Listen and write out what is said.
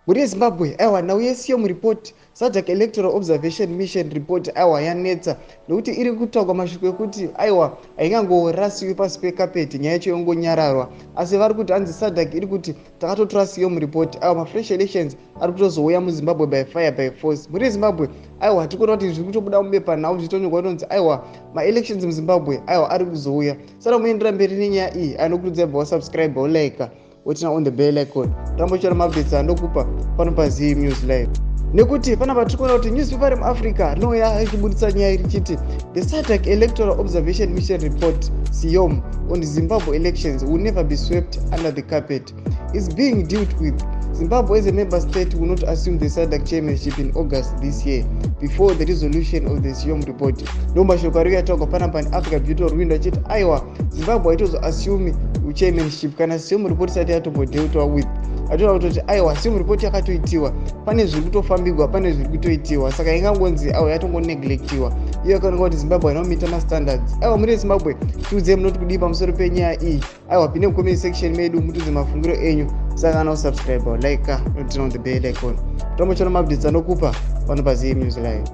Mhuri yeZimbabwe, aiwa, nhau yeSEOM report, SADC Electoral Observation Mission report, aiwa, yanetsa nekuti iri kutaurwa mashoko ekuti, aiwa, haingangorasiwi pasi pekapeti, nyaya yacho yongonyararwa. Asi vari kuti, hanzi SADC iri kuti takatotora SEOM report, aiwa, mafresh elections ari kutozouya muZimbabwe by fire, by force. Mhuri yeZimbabwe, aiwa, tiri kuona kuti zviri kutobuda mubepanhau zvichitonyorwa kunonzi, aiwa, maelections muZimbabwe, aiwa, ari kuzouya. Saka muendera mberi nenyaya iyi, anokurudzira bva wasubscribe, wolike, woturn on the bell icon, ramba uchiona maupdates andokupa pano paZim News Live, nekuti panapa tiri kuona kuti newspaper remuAfrica rinouya richibudisa nyaya richiti the SADC Electoral Observation Mission report, SEOM, on Zimbabwe elections will never be swept under the carpet, is being dealt with. Zimbabwe as a member state will not assume the SADC chairmanship in August this year before the resolution of the SEOM report. Ndo mashoko ari kuyataurwa panapa neAfrica Beauty Rwindo achiti, aiwa, Zimbabwe haitozoassume chairmanship kana SEOM report isati yatombodealtwa with. Atoona kutoti, aiwa, SEOM report yakatoitiwa, pane zviri kutofambigwa, pane zviri kutoitiwa, saka ingangonzi, aiwa, yatongoneglectiwa iyo. Yakaoneka kuti Zimbabwe haina mastandards. Aiwa, muri Zimbabwe, tiudzei munoti kudii pamusoro penyaya iyi. Aiwa, pinde mucomment section medu, mutiudze mafungiro enyu. Saka kana usubscribe, like, noturn on the bell icon, tombochiona maupdates anokupa pano paZim News Live.